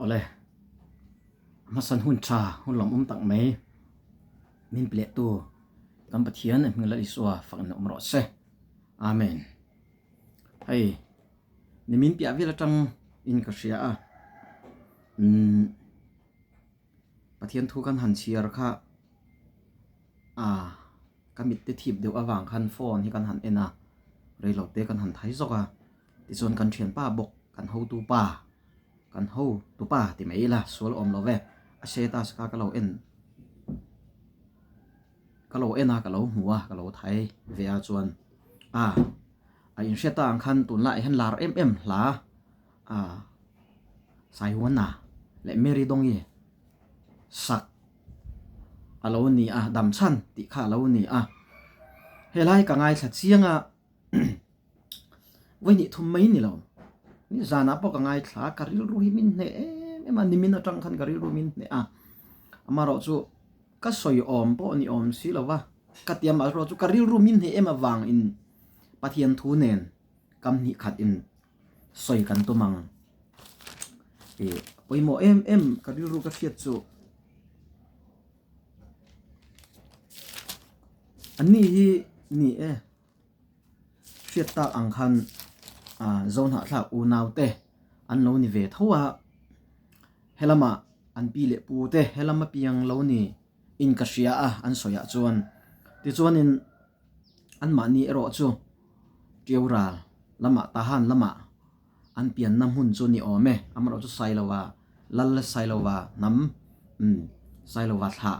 Awle, hmasan hun tha, hun lawmawm tak mai min plehtu kan Pathian hming Lal Isua fakna awm rawh se. Amen. Hei, nimin piah vel atang in ka hria a, umm Pathian thu kan han chhiar kha a ka mit te thip deuh avang khan phone hi kan han en a, reilo te kan han thai zawk a. Tichuan kan thianpa bawk, kan hotu pa, kan hotu pa ti mai ila sual awm lo ve, a status kha ka lo en, ka lo en a, ka lo hmu a, ka lo thai ve a chuan a a inhriat ta ang khan tunlaiah hian lar em em hla a Saiwana leh Mary Dawngi sak a lo ni a, Damchhan tih kha a lo ni a, helai ka ngaithla chiang a. Vawi hnih thum mai ni lo. Ni zanah pawh ka ngaithla a, ka rilru hi min hneh em em a, nimin atang khan ka rilru min hneh a. Amaherawh chu ka sawi awm pawh ni awm si lo va, ka ti a, amaherawh chu ka rilru min hneh em avangin Pathian thu nen kam hnih khat in sawi kan tum ang. Ih pawimawh em em ka rilru ka hriat chu Anni hi ni e. Hriat tak ang khan Zohnahthlak unaute an lo ni ve tho a, helama an pi leh pu te helama piang lo ni in ka hria a an sawi ah chuan tichuanin anmahni erawh chu Tiaural lamah Tahan lamah an pianna hmun chu ni awm e, amaherawhchu Sailova Lal Sailova hnam umm Sailova thlah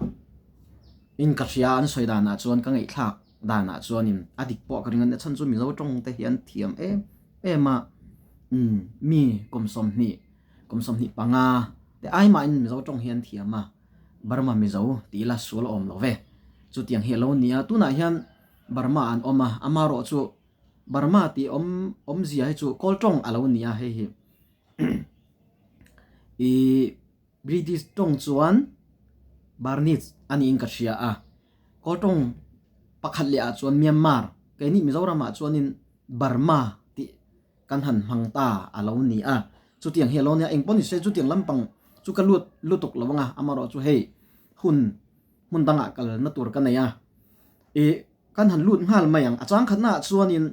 in ka hria an sawi danah chuan ka ngaihthlak danah chuanin a dik pawh ka ring a nia chhan chu Mizo tawng te hi an thiam em em a umm mi kum sawmhnih kum 25 te ai mahin Mizo tawng hi an thiam a Burma Mizo tih ila sual awm lo ve chutiang hi a lo ni a tunah hian Burma an awm a amaherawhchu Burma tih awm awmzia hi chu Kawl tawng a lo ni a hei hi ih British tawng chuan Burmese a niin ka hria a Kawl tawng pakhat leh ah chuan Myanmar keini Mizoram ah chuanin Burma tih kan han hmang ta a lo ni a chutiang hi a lo nia engpawh ni se chutiang lampang chu ka lut lutuk lo ang a amaherawh chu hei hun hmun dangah kalna tur ka nei a ih. Kan han lut nghal mai ang. A changkhatnaah chuanin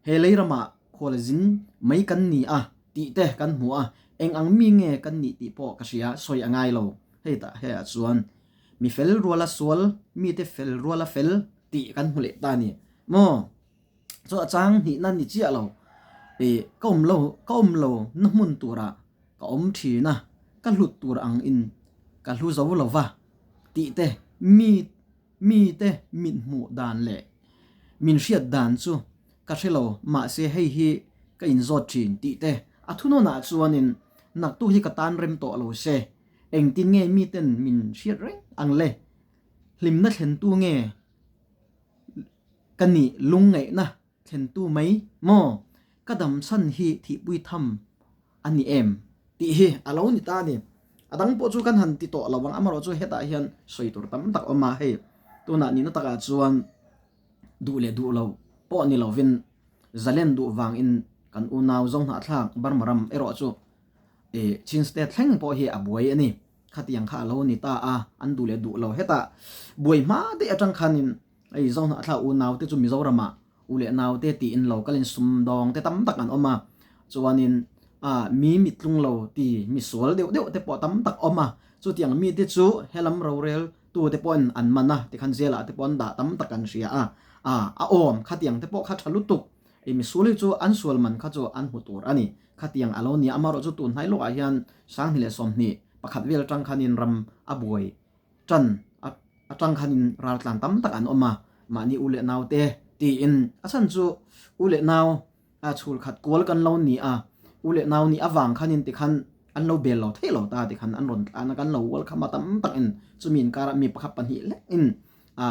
he lei ramah khual zin mai kan ni a tih te kan hmu a, eng ang mi nge kan nih tih pawh ka hria, sawi a ngai lo. Hei tah haiah chuan mi fel ruala sual, mite fel ruala fel tih kan hmu leh ta a ni maw? Chu a chang hnihna ni chiah lo. Ih, ka awm lo, ka awm lo na hmun turah ka awm thin a, ka hlut tur ang in ka hlu zo lo va tih te mi Mite mit hmuh dan leh min hriat dan chu ka hre lo, mahse hei hi ka inzawt thin tih te a thunawnah chuanin naktuk hi ka tan rem tawh lo se, engtin nge miten min hriat reng ang le? Hlimna thlentu nge ka nih lungngaihna thlentu mai maw? Ka dam chhan hi thihpui tham a ni em tih hi a lo ni ta a ni. A dang pawh chu kan han ti tawh lo ang, amaherawh chu hetah hian sawi tur tam tak a awm a, hei tunah nihna takah chuan duh leh duh lo pawh ni lovin zalen duh vangin kan unau Zohnahthlak Burma ram erawh chu ih Chin State thleng pawh hi a buai a ni. Khatiang kha a lo ni ta a, an duh leh duh lo hetah buai hma daih atang khanin hei Zohnahthlak unaute chu Mizoramah U leh nau te tiin lo kalin sumdawng te tam tak an awm a, chuanin ah mi mittlung lo ti mi sual deuh deuh te pawh tam tak awm a, chutiang mi te chu helam rorel tu te pawhin an man a, tikhan zelah te pawh an dah tam tak an hria a, ah a awm khatiang te pawh kha tha lutuk, i misual hi chu an sual man kha chu an hmu tur a ni, khatiang a lo ni a, amaherawh chu tun hnai lawkah hian 2021 vel atang khanin ram a buai Ṭan aṭang khanin raltlan tam tak an awm a, mahni u leh nau te tiin a chhan chu u leh nau chhul khat kual kan lo ni a, u leh nau nih avang khanin tikhan an lo bel lo theih lo ta tikhan an rawn tlan a, kan lo welcome a tam takin chumi inkarah mi pakhat pahnih lek in a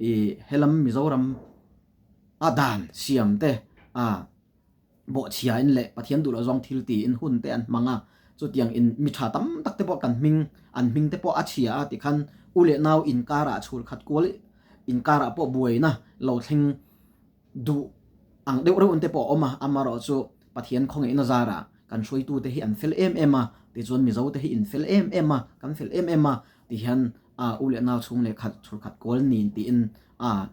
i helam Mizoram a dan siam te a Bawhchhia in leh Pathian duh loh zawng thil ti in hun te an hmang a, chutiang in mi tha tam tak te pawh kan hming, an hming te pawh a chhia a tikhan u leh nau inkarah chhul khat kual inkarah pawh buaina lo thleng duh ang deuh reuh te pawh a awm a, amaherawh chu Pathian khawngaihna zarah. Kan hruaitute hi an fel em em a, tichuan Mizote hi in fel em em a, kan fel em em a ti hian a u leh nau chhung leh khat chhur khat kawl niin tiin a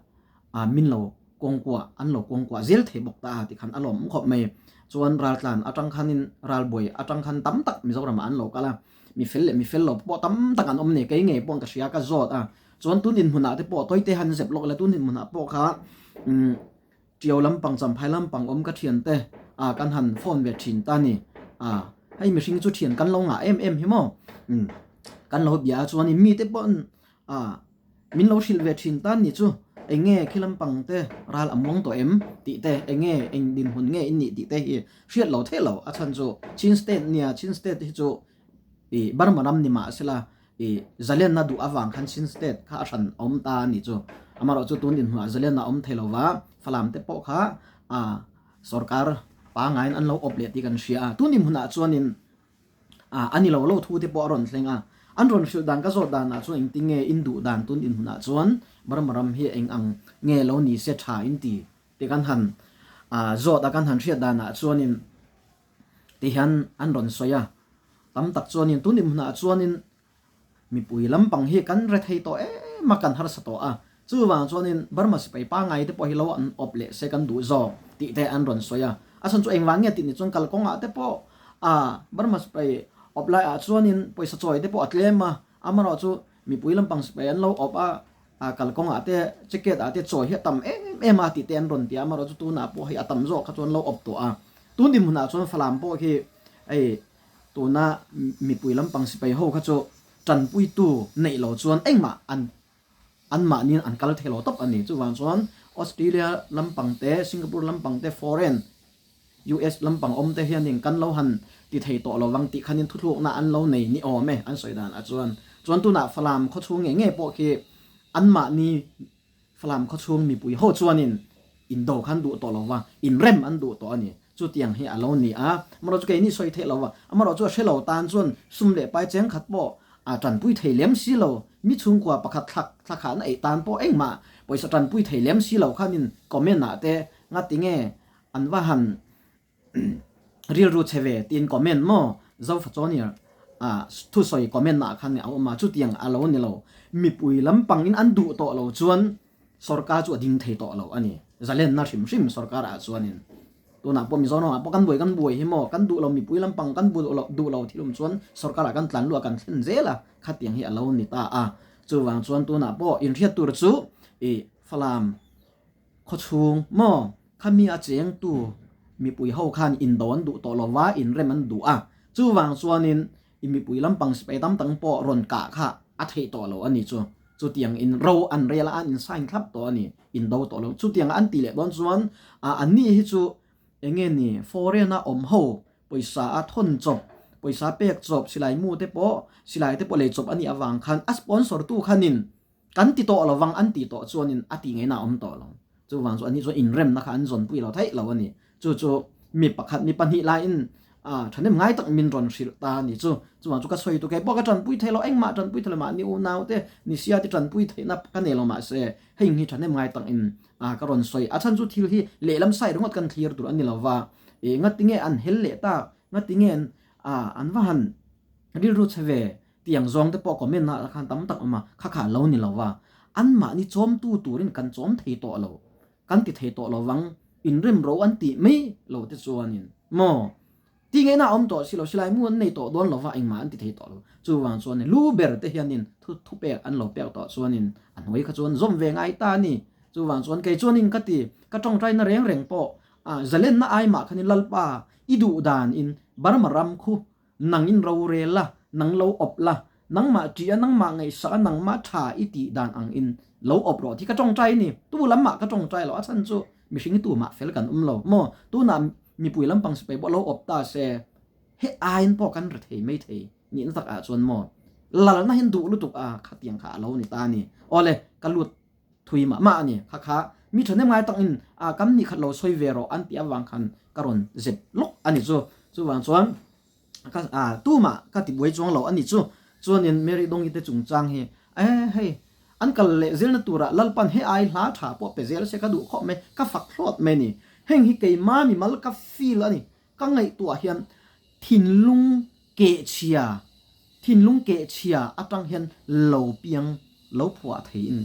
a min lo kawngkuah an lo kawngkuah zel thei bawk ta a ti khan a lawm khawp mai. Chuan raltlan atang khanin ralbuai atang khan tam tak Mizoramah an lo kal a, mi fel leh mi fel lo pawh tam tak an awm nei kei ngei pawh ka hria ka zawt a. Chuan tun inhmunah te pawh tawite han zep lawk ila tun inhmunah pawh kha umm Ṭiau lampang Champhai lampang awm ka ṭhiante ah kan han phone ve ṭhin ta ni. Ah, hei mihring chu ṭhian kan lo ngah em em hi maw? Umm, kan lo bia a chuanin mite pawhin ah min lo hrilh ve ṭhin ta ni chu eng nge khi lampang te ral a muang tawh em tih te, eng nge eng dinhmun nge in nih tih te hi hriat lo theih lo. A chhan chu Chin State nia Chin State hi chu I Burma ram ni mah sela i zalenna duh avang khan Chin State kha a hran a awm ta a nih chu. Amaherawh chu tun inhnuah zalenna a awm thei lova Falam te pawh kha a sorkar pangaiin an lo awp leh tih kan hria a. Tun inhmunah chuanin a a ni lo lo thu te pawh a rawn thleng a. An rawn hrilh dan ka zawt danah chuan engtin nge in duh dan tun inhmunah chuan Burma ram hi eng ang nge lo ni se tha in ti tih kan han zawt a kan han hriat danah chuanin Ti hian an rawn sawi a, tam tak chuanin tun inhmunah chuanin mipui lampang hi kan re thei tawh em a, kan harsa tawh a, chuvang chuanin Burma sipai pangai te pawh hi lo an awp leh se kan duh zawk tih te an rawn sawi a. A chhan chu engvang nge tih ni chuan kalkawngah te pawh a Burma sipai awp laiah chuanin pawisa chawi te pawh a tlem a, amaherawh chu mipui lampang sipai an lo awp a, A kalkawngah te jacket ah te chawi hi a tam em em a tih te an rawn ti a, amaherawh chu tunah pawh hei a tam zawk kha chuan lo awp tawh a. Tun dinhmunah chuan Falam pawh hi hei tuna mipui lampang sipai ho kha chu tanpuitu neih lo chuan engmah an anmahniin an kal thei lo tawp a ni. Chuvang chuan Australia lampang te, Singapore lampang te, foreign US lampang awm te hianin kan lo han ti thei tawh lo vang tih khanin thuthlukna an lo nei ni awm e an sawi dan ah chuan. Chuan tunah Falam khawchhung ngei ngei pawh khi anmahni Falam khawchhung mipui ho chuanin indo kha an duh tawh lo va, inrem an duh tawh a ni. Chutiang hi a lo ni a, amaherawh chu keini sawi theih lo va, amaherawh chu a hre lo tan chuan sum leh pai cheng khat pawh a tanpui thei lem si lo, mi chhungkua pakhat thlak thlakhan a ei tan pawh engmah pawisa tanpui thei lem si lo khanin comment ah te ngatinge An va han rilru che ve tiin comment maw? Zofa Chawnier a thusawi comment ah khan a awm a, chutiang a lo ni lo. Mipui lampangin an duh tawh lo chuan sorkar chu a ding thei tawh lo a ni. Zalenna hrim hrim sorkar ah chuanin tunah pawh Mizoram ah pawh kan buai kan buai hi maw? Kan duh lo mipui lampang kan duh lo thilum chuan sorkar ah kan tlan luh a kan thlen zel a, khatiang hi a lo ni ta a. Chuvang chuan tunah pawh inhriat tur chu i Falam Khawchhung maw? Khami a chengtu mipui ho khan indo an duh tawh lova, inrem an duh a. Chuvang chuanin i mipui lampang sipai tam tam pawh rawn kah kha a theih tawh lo a ni chu. Chutiang in ro an rel a, an insign thlap tawh a ni, indo tawh lo. Chutianga an tih leh dawn chuan anni hi chu eng nge ni foreign a awm ho pawisa a thawn chawp, pawisa pek chawp, silai mu te pawh, silai te pawh lei chawp a nih avang khan a sponsor tu khanin Kan ti tawh lo vang an tih tawh chuanin a tih ngaihna a awm tawh lo. Chuvang chu annih chuan inremna kha an zawnpui lo theih lo a ni. Chu chu mi pakhat mi pahnih laiin thahnem ngai tak min rawn hrilh ta a ni chu. Chuvang chu ka sawi tu kei pawh ka tanpui thei lo, engmah tanpui thei lo mahni unaute ni sia te tanpui theihna ka nei lo mahse hei hi thahnem ngai takin ka rawn sawi. A chhan chu thil hi lehlam side ringawt kan thlir tur a ni lo va, ngatinge an hel leh tak, ngatinge an va han rilru che ve Tiang zawng te pawh comment ah khan tam tak awm a, kha kha a lo ni lo va, anmahni chawmtu turin kan chawm thei tawh lo, kan ti thei tawh lo vang, inrem ro an tih mai lo te chuanin maw ti ngaihna a awm tawh si lo, silai mu an nei tawh dawn lo va, engmah an ti thei tawh lo, chuvang chuanin lu ber te hianin thu thu pek an lo pek tawh chuanin a hnuai kha chuan zawm ve ngai ta a ni, chuvang chuan kei chuanin ka ti, ka tawngtaina reng reng pawh zalenna aimah khanin Lalpa i duh danin Burma ram khu Nang in rorel la, nang lo awp la, nangmah ṭih a, nangmah ngaihsak a, nangmah ṭha i tih dan ang in lo awp rawh tih ka ṭawngṭai a ni. Tu lam mah ka ṭawngṭai lo, a chhan chu mihring hi tu mah fel kan awm lo maw? Tunah mipui lampang sipai pawh lo awp ta se, he aiin pawh kan ri thei mai thei nihna tak ah chuan maw? Lalna hian duh lutuk a, khatiang kha a lo ni ta a ni. Awle, ka lut thui mah mah a ni. Kha kha mi ṭhahnem ngai tak in kan nih khat lo sawi ve rawh an tih avang khan ka rawn zep lawk a ni chu. Chuvang chuan ka tumah ka ti buai chuang lo a ni chu. Chuanin Mary Dawngi te chungchang hi e hei an kal leh zirna turah Lalpan he ai hla tha pawh pe zel se ka duh khawp mai, ka fak hlawt mai a ni. Heng hi keimah mimal ka feel a ni. Ka ngaihtuah hian. Thinlung kehchhia, thinlung kehchhia atang hian lo piang, lo phuah theiin,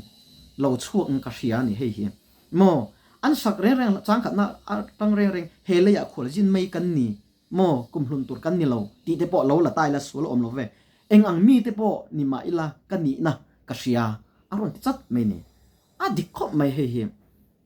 lo chhuak in ka hria a ni hei hi. Maw, an sak reng reng changkhatna atang reng reng he leiah khual zin mai kan ni maw, kumhlun tur kan ni lo tih te pawh lo la ta ila sual a awm lo ve. Eng ang mi te pawh ni mah ila ka nihna ka hria a rawn ti chat mai ni. A dik khawp mai hei hi.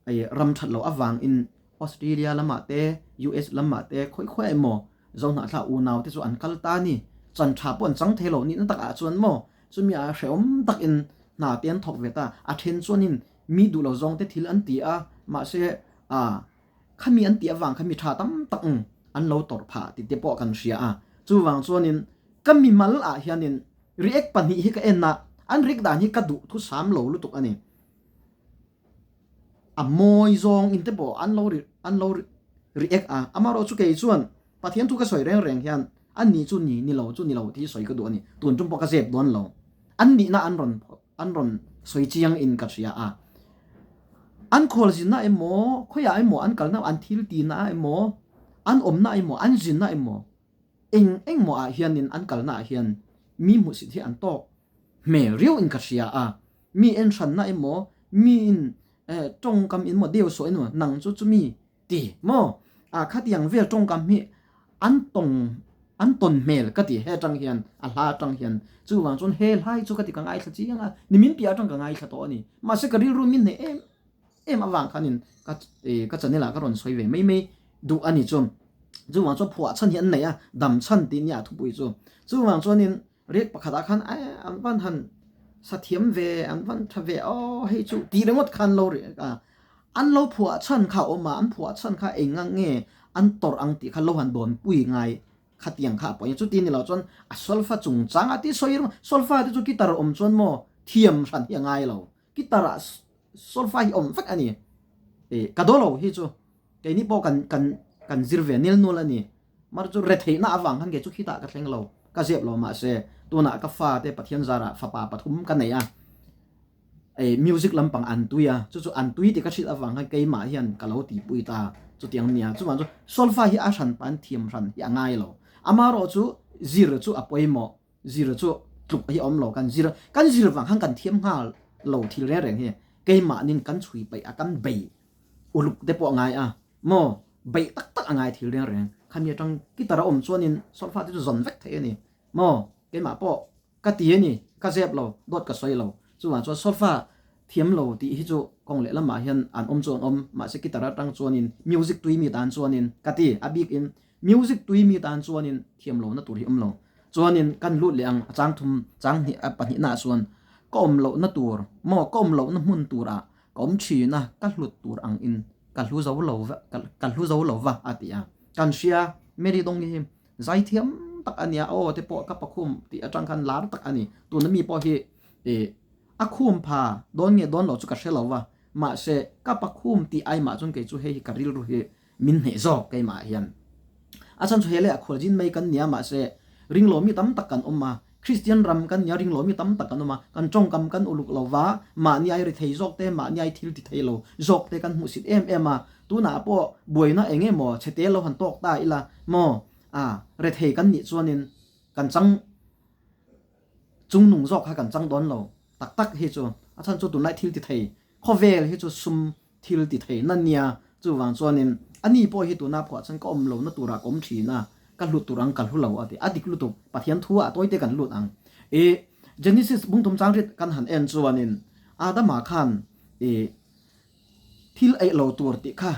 Hei ram that loh avangin Australia lamah te, US lamah te khawi khawi emaw Zohnahthlak unau te chu an kal ta a ni. Chan tha pawh an chang thei lo nihna takah chuan maw chumi ah hrehawm takin hna te an thawk ve ta. A then chuanin mi duh lo zawng te thil an ti a, mahse ah khami an tih avang kha mi tha tam tak an lo tawrh phah tih te pawh kan hria a. Chuvang chuanin ka mimal ah hianin react pahnih hi ka en a, an react dan hi ka duh thusam lo lutuk a ni. A mawi zawng in te pawh an lo an lo react a, amaherawh chu kei chuan Pathian thu ka sawi reng reng hian an nih chu ni ni lo chu ni lo tih hi sawi ka duh a ni, tun tum pawh ka zep dawn lo, an nihna an rawn an rawn sawi chiang in ka hria a, an khualzinna emaw khawiah emaw an kalna an thil tihna emaw an awmna emaw an zinna emaw eng engmaw ah hianin an kalna ah hian mi hmuhsit hi an tawk hmel riau in ka hria a, Mi en hranna emaw, mi in tawngkam in maw deu sawh in maw nang chu chumi ti maw a khatiang vel tawngkam hi an tawng an tawn hmel ka ti he atang hian a hla atang hian chuvang chuan he hlai chu ka ti ka ngaithla chiang a nimin piah atang ka ngaithla tawh a ni mahse ka rilru min hneh em em avang khanin ka ka channel ah ka rawn sawi ve mai mai duh a ni chu chuvang chuan phuah chhan hi an nei a dam chhan tih nia thupui chu chuvang chuanin Riak pakhatah khan eh an van han sa thiam ve, an van tha ve aw hei chu tih ringawt khan lo riak a. An lo phuah chhan kha a awm a, an phuah chhan kha eng ang nge an tawrh ang tih kha lo han dawnpui ngai khatiang kha a pawhin chuti ni lo chuan a solfa chungchang a ti sawi ringawt. Solfa te chu guitar awm chuan maw thiam hran hi a ngai lo. Guitar ah solfa hi awm vek a ni. Eh ka daw lo hi chu keini pawh kan kan kan zir ve nil nual a ni. Mar chu retheihna avang khan kei chu khitah ka thleng lo, ka zep lo mahse tunah ka fate Pathian zarah fapa pathum ka nei a, ei music lampang an tui a, chu chu an tui tih ka hrilh avang khan keimah hian ka lo tihpui ta chutiang nia. Chuvang chu solfa hi a hran pan thiam hran hi a ngai lo. Amaherawh chu zir chu a pawimawh, zir chu tluk hi a awm lo, kan zir kan zir vang khan kan thiam nghal lo thil reng reng hi keimahnin kan chhui paih a kan bei uluk te pawh a ngai a. Maw? Beih tak tak a ngai thil reng reng. Khami atang guitar a awm chuanin solfa te chu zawn vek theih a ni. Maw? Keimah pawh ka ti a ni, ka zep lo, dawt ka sawi lo. Chuvang chuan solfa thiam lo tih hi chu kawng leh lamah hian an awm chu an awm, mahse guitar atang chuanin music tui mi tan chuanin ka ti, a bikin music tui mi tan chuanin thiam lohna tur hi awm lo. Chuanin kan lut leh ang a chang thum, chang hnih a pahnihnaah chuan ka awm lohna tur, maw ka awm lohna hmun turah ka awm thin a, ka hlut tur ang in ka hlu zo lo va, ka hlu zo lo va a ti a. Kan hria, Mary Dawng hi zaithiam tak a nia, aw te pawh ka pakhum tih atang khan lar tak a ni. Tuna mi pawh hi ih a khum pha dawn nge dawn lo chu ka hre lo va, mahse ka pakhum tih ai mah chuan kei chu hei hi ka rilru hi min hneh zawk keimah hian. A chhan chu he leh a khualzin mai kan nia mahse ringlo mi tam tak kan awm a, Kristian ram kan nia ringlo mi tam tak kan awm a, kan tawngkam kan uluk lo va, mahni ai rethei zawk te, mahni ai thil ti thei lo zawk te kan hmuhsit em em a, tunah pawh buaina eng emaw chhete lo han tawk ta ila maw a rethei kan nih chuanin kan chang chungnung zawk kha kan chang dawn lo tak tak hi chu a chhan chu tunlai thil ti thei khawvel hi chu sum thil ti thei na nia, chuvang chuanin a ni pawh hi tuna phuah chuan ka awm lo na turah ka awm thin a, ka hlut tur ang ka hlu lo a ti, a dik lutuk, Pathian thu ah tawite kan lut ang. I Genesis bungthum chang rit kan han en chuanin Adama khan i thil eih lo tur tih kha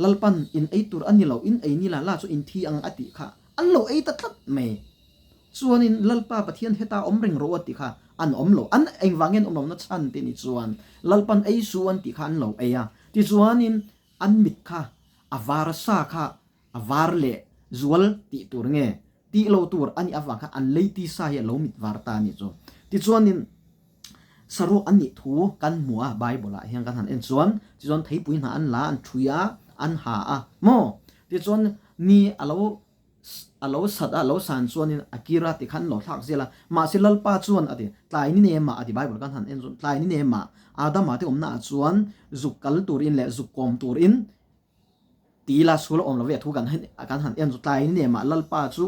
Lalpan in ei tur a ni lo, in ei ni la la chu in thi ang a tih kha an lo ei ta tlat mai. Chuanin Lalpa Pathian heta awm reng rawh a tih kha an awm lo. An engvang nge an awm lohna chhan tih ni chuan Lalpan ei su an tih kha an lo ei a. Tichuanin an mit kha a var sa kha a var leh zual tih tur nge tih lo tur a nih avang khan an lei ti sa hi a lo mit var ta a nih chu. Tichuanin saruak an nih thu kan hmu a Bible ah hian kan han en chuan tichuan theipui hna an la an thui a an ha a maw tichuan ni a lo A lo sat a, a lo san chuanin a kir a tikhan an lo thlak zel a. Mahse Lalpa chuan a ti, Tlai ni nemah a ti, Bible kan han en chuan, tlai ni nemah Adama te awmnaah chuan zuk kal turin leh zuk kawm turin Ti ila sual awm lo ve thu kan kan han en chu tlai nemah Lalpa chu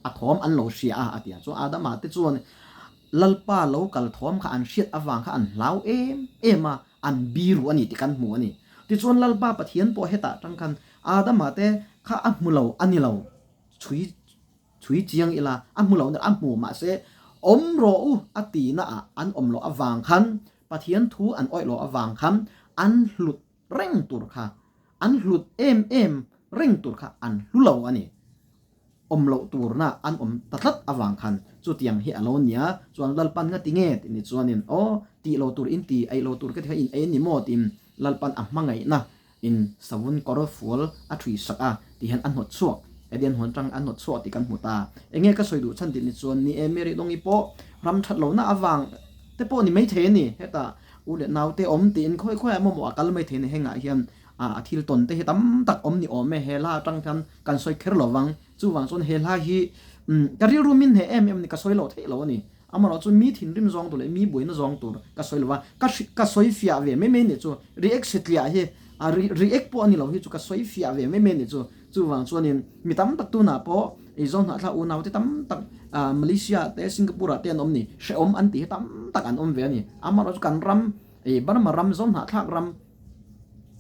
a thawm an lo hria a a ti a. Chuan Adama te chuan Lalpa lo kal thawm kha an hriat avang kha an hlau em em a, an biru a ni tih kan hmu a ni. Tichuan Lalpa Pathian pawh hetah tang khan Adama te kha a hmu lo a ni lo, chhui chhui chiang ila a hmu lo a hmu mahse awm rawh u a tihna ah an awm loh avang khan Pathian thu an awih loh avang khan an hlut reng tur kha an hlut em em reng tur kha an hlu lo a ni. Awm loh turna an awm ta tlat avang khan chutiang hi a lo nia, chuan Lalpan nga ti nge tih ni chuanin aw tih lo tur in ti, ei lo tur ka ti kha in ei a ni maw tiin Lalpan a hmangaihna in savun kawr fual a thui sak a ti hian a hnawt chhuak, Eden huan tang a hnawt chhuak tih kan hmu ta. Enge ka sawi duh chhan tih ni chuan ni e Mary Dawngi pawh ram that lohna avang te pawh ni maithei a ni, hetah U leh naute awm tiin khawi khawiah emaw maw a kal mai thei a ni. Hengah hian a thil tawn te hi tam tak awm ni awm e. He hla atang hian kan sawi kher lo vang. Chuvang chuan he hla hi ka rilru min hneh em em ni ka sawi loh theih lo a ni. Amaherawhchu mi thinrim zawng tur leh mi buaina zawng tur ka sawi lo va, ka ka sawi fiah ve mai mai ni chu. React satliah hi react pawh a ni lo hi chu ka sawi fiah ve mai mai ni chu. Chuvang chuanin mi tam tak tunah pawh Eizawl hnahthla unaute tam tak Malaysia te Singapore ah te an awm ni, hrehawm an tih hi tam tak an awm ve a ni. Amaherawhchu kan ram Burma ram Zohnahthlak ram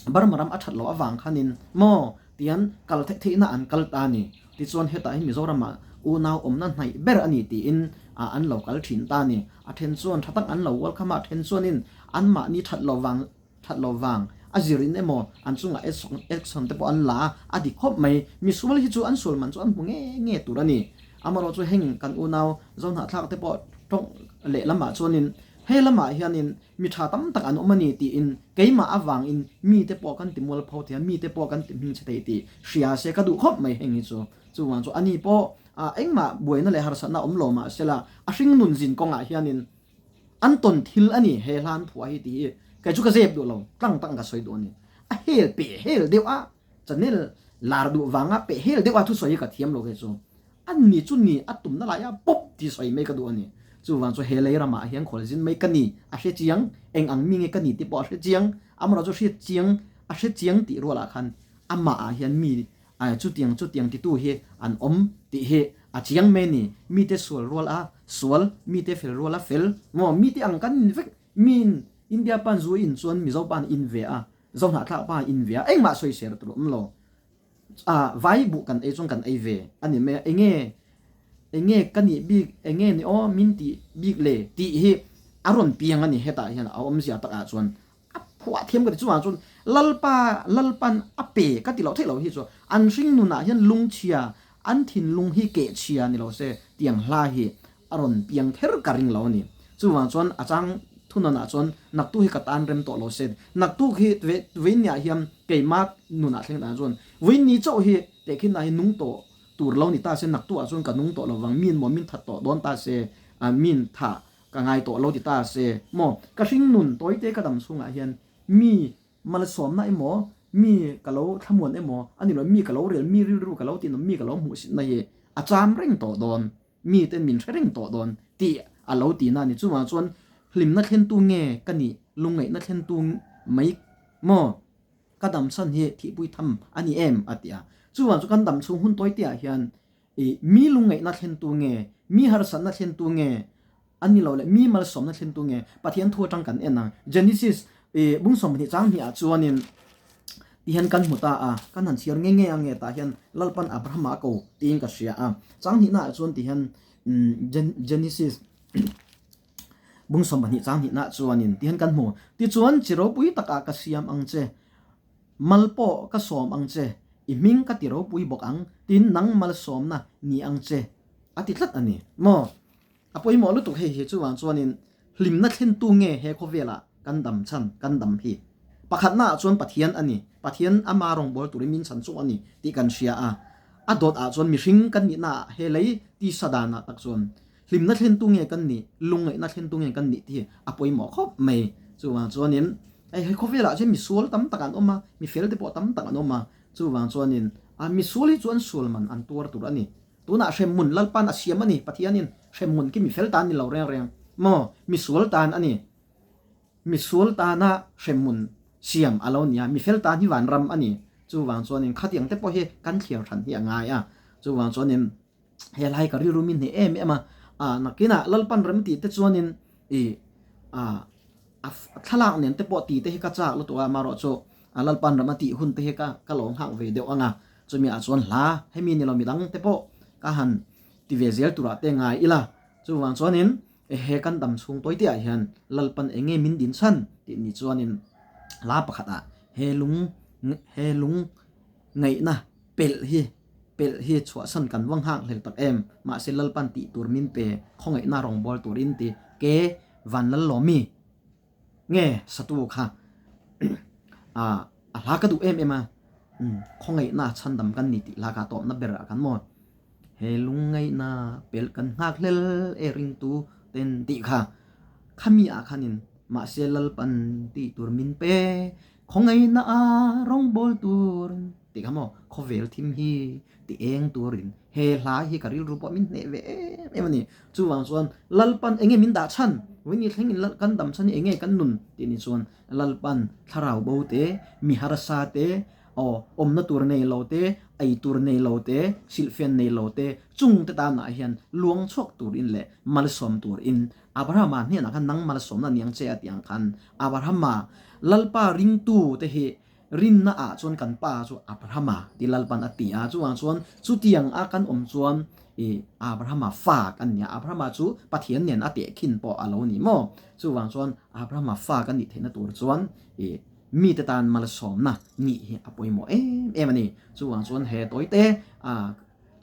Burma ram a that loh avang khanin maw tian kal theih theihna an kal ta a ni. Tichuan hetah hi Mizoramah unau awmna hnaih ber a ni tiin an lo kal thin ta a ni. A then chuan tha tak an lo welcome a, a then chuanin anmahni that loh vang That lo vang, a zir in emaw an chungah action te pawh an la a, a dik khawp mai. Misual hi chu an sual man chu an hmu nge nge tur a ni. Amaherawh chu heng kan unau Zohnahthlak te pawh tawng leh lamah chuanin he lamah hianin mi tha tam tak an awm a ni tiin keimah avangin mite pawh kan ti mualpho thei a, mite pawh kan ti hmingchhe thei tih hria se ka duh khawp mai heng hi chu. Chuvang chu ani pawh engmah buaina leh harsatna awm lo mahsela a hringnun zin kawngah hianin An tawn thil a ni, he hlan phuah hi tih hi kei chu ka zep duh lo, tlang tak ka sawi duh a ni. A hel peh hel deuh a, channel lar duh vanga peh hel deuh a thusawi hi ka thiam lo kei chu. A ni chu ni, a tumna lai a pawp tih sawi mai ka duh a ni. Chuvang chu he lei ramah hian khualzin mai ka ni, a hre chiang, eng ang mi nge ka ni tih pawh a hre chiang, amaherawh chu hriat chiang, a hre chiang tih rualah khan amah ah hian mi Ai chutiang chutiang titu hi an awm tih hi a chiang mai a ni. Mite sual rual a sual, mite fel rual a fel maw? Mite ang kan in vek. Miin India pan zu in chuan Mizo pan in ve a, Zohnahthlak pa in ve a, engmah sawi ser tur awm lo. A vai buh kan ei chuan kan ei ve a ni mai a, enge enge ka nih bik, enge ni aw min tih bik le tih hi a rawn piang a ni hetah hian a awmzia takah chuan. A phuah thiam ka ti chungah chuan Lalpa Lalpan a pe ka ti loh theih loh hi chu an hring nunah hian lungchhia an thinlung hi kehchhia ni lo se tiang hla hi a rawn piang kher ka ring lo a ni. Chuvang chuan a chang thunawnah chuan naktuk hi ka tan rem tawh lo se naktuk hi vawiinniah hian keimah nunah thleng dan chuan vawiinni chauh hi tehkhinna hi nung tawh tur lo ni ta se naktukah chuan ka nung tawh lo vang min maw min that tawh dawn ta se min thah Ka ngai tawh lo ti ta se maw? Ka hringnun tawite ka dam chhungah hian mi malsawmna emaw, mi ka lo thlamuan emaw, a ni lo, mi ka lo rel, mi rilru ka lo tinawm, mi ka lo hmuhsitna hi a cham reng tawh dawn, miten min hre reng tawh dawn tih a lo tihna a ni. Chuvang chuan hlimna thlentu nge ka nih, lungngaihna thlentu mai maw? Ka dam chhan hi thihpui tham a ni em? a ti a. Chuvang chu kan dam chhung hun tawiteah hian I mi lungngaihna thlentu nge, mi harsatna thlentu nge, a ni lo leh mi malsawmna thlentu nge? Pathian thu atang kan en ang. Genesis i bung 20 chang hnih ah chuanin ti hian kan hmu ta a, kan han chhiar nge nge ang nge tah hian Lalpan Abrahama a ko tiin ka hria a. Chang hnihna ah chuan ti hian Genesis bung 20 chang hnihna ah chuanin ti hian kan hmu. Tichuan chi ropui takah ka siam ang che. Mal pawh ka sawm ang che, i hming ka ti ropui bawk ang, tin nang malsawmna ni ang che, a ti tlat a ni. Maw? A pawimawh lutuk hei hi chuvang chuanin hlimna thlentu nge he khawvelah kan dam chhan, kan dam hi? Pakhatna ah chuan Pathian a ni, Pathian ama rawngbâwl turin min chhan chuk a ni tih kan hria a, a dawt ah chuan mihring kan nihna ah he lei tisa danah tak chuan hlimna thlentu nge kan nih, lungngaihna thlentu nge kan nih tih hi a pawimawh khawp mai. Chuvang chuanin Hei he khawvelah chuan misual tam tak an awm a, mifel te pawh tam tak an awm a, chuvang chuanin a misual hi chu an sual man an tuar tur a ni. Tunah hremhmun Lalpan a siam a ni, Pathianin hremhmun khi mifel tan ni lo reng reng maw, misual tan a ni. Misual tana hremhmun siam a lo ni a, mifel tan hi vanram a ni. Chuvang chuanin khatiang te pawh hi kan thliar hran hi a ngai a. Chuvang chuanin he lai ka rilru min hneh em em a, a nakinah Lalpan rem tih te chuanin i a a thlalak nen te pawh tih te hi ka chak lutuk a, amaherawh chu a Lalpan rem a tih hun te hi ka ka lo nghak ve deuh ang a, chumi ah chuan hla hemi ni lo midang te pawh ka han ti ve zel turah te ngai ila. Chuvang chuanin he kan dam chhung tawi te ah hian Lalpan eng nge min din chhan tih ni chuanin hla pakhat ah he lung he lung ngaihna pelh hi pelh hi chhuahsan kan va nghak hlel tak em? Mahse Lalpan tih tur min pe khawngaihna rawngbâwl turin ti ke van lal lo mi nge satu kha a a hla ka duh em em a khawngaihna chhandam kan ni tih hla kha tawpna ber ah khan maw he lungngaihna pelh kan nghak hlel e ringtu ten tih kha khami ah khanin mahse Lalpan tih tur min pe Khawngaihna a rawngbâwl tur tih kha maw khawvel thim hi ti eng turin he hla hi ka rilru pawh min hneh ve em em a ni. Chuvang chuan Lalpan enge min dah chhan? Vawini thlengin kan dam chhan hi enge kan nun tih ni chuan Lalpan thlarau bo te, mi harsa te, aw awmna tur nei lo te, ei tur nei lo te, silhfian nei lo te chung te tanah hian luang chhuak turin leh malsawm turin Abrahama hnenah khan nang malsawmna ni ang che a tih ang khan Abrahama Lalpa ringtu te hi rinna ah chuan kan pa chu Abrahama ti Lalpan a ti a, chuvang chuan chutiang a kan awm chuan i Abrahama fa kan ni a, Abrahama chu Pathian nen a tehkhin pawh a lo ni maw? Chuvang chuan Abrahama fa kan nih theihna tur chuan i mite tan malsawmna nih hi a pawimawh em em a ni. Chuvang chuan he tawite a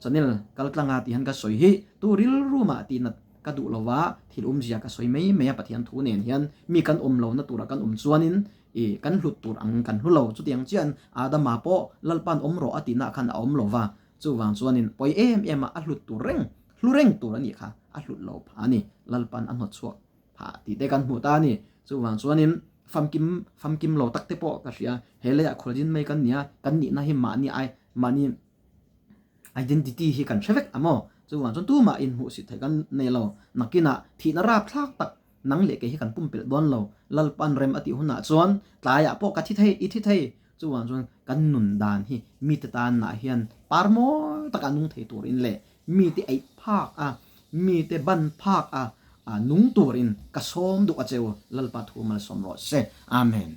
channel kaltlanga tih hian ka sawi hi tu rilru mah tih nat Ka duh lo va, thil awmzia ka sawi mai mai a, Pathian thu nen hian mi kan awm lohna tura kan awm chuanin i kan hlut tur ang kan hlu lo. Chutiang chian Adama pawh Lalpa'n awm rawh a tihna khan a awm lo va, chuvang chuanin pawi em em a, a hlut tur reng, hlu reng tur a nih kha, a hlut lo phah a ni. Lalpa'n a hnawt chhuak phah tih te kan hmuh ta a ni. Chuvang chuanin famkim, famkim lo tak te pawh ka hria, he leiah khualzin mai kan nia, kan nihna hi mahni ai, mahni. Identity hi kan hre vek a maw? Chuvang chuan tumah inhmuhsit theih kan nei lo. Nakinah thihna rapthlak tak nang leh kei hi kan pumpelh dawn lo. Lalpan rem a tih hunah chuan tlaiah pawh ka thi thei, i thi thei. Chuvang chuan kan nun dan hi mite tanah hian par mawi taka nung thei turin leh mite eih phak a, mite ban phak a nung turin ka sawm duh a cheu. Lalpa thu malsawm rawh se. Amen.